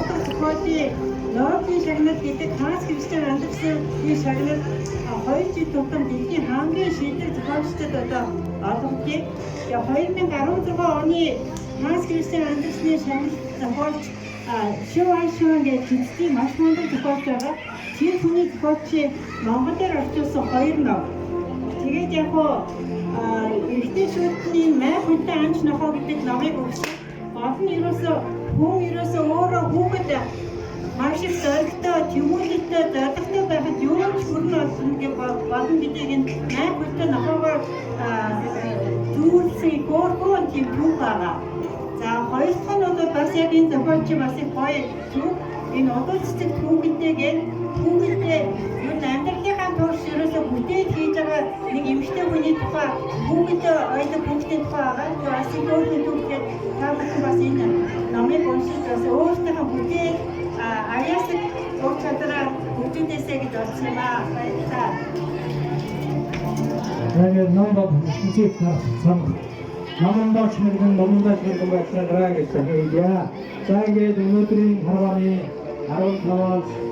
дахь зохиолын Нобелийн шагнал гэдэг Ханс Кристиан Андерсений шагнал 2 жил тутам дэлхийн хамгийн шилдэг зохиолчдод одоо олгодог. Тэгээ 2016 оны Ханс Кристиан Андерсений шагнал зохиолч Шиван Шиван гэж хятадын маш мундаг зохиолч байгаа. Тэр хүний зохиолчийн Монгол дээр орчуулсан хоёр ном. Тэгээд яг хуу эрэгтэй шүүдний "Май хүнтэй анч нохой" гэдэг номыг өгсөн. Гол нь ерөөсөө хүн ерөөсөө өөрөө хүүхэд маш их зоригтой, тэмүүлэлтэй, зоригтой байхад юу ч бүрэн олно гэж болно гэдгийг энэ "Май хүнтэй нохойгоор" зүүлсэн хөөрхөн тийм түүх байгаа. За, хоёр дахь нь бол бас яг энэ зохиолч бас их гоё түүх. Энэ "Удал цэцэг түүхэнтэй" гээд түүхэнтэй ер нь амьдралынхаа турш ерөөсөө бүтээл хийж байгаа нэг эмэгтэй хүний тухай, хүүхэдтэй ойлог хүүхдийн тухай байгаа. Тэгээ бас их хөөрхөн түүх гээд та бүхэн бас энэ номыг уншиж бас өөрсдийнхөө бүтээл аяасаг ур чадвараа хөгжүүлээсэй гэж бодсон юм аа. Баярлалаа. Тэгээд ном бол ертөнцийг харах цамх. Номондоо чимэглэн, номондоо чимэглэн байцгаарай гэж хэлье. За, ингээд өнөөдрийн харвааны 15-аас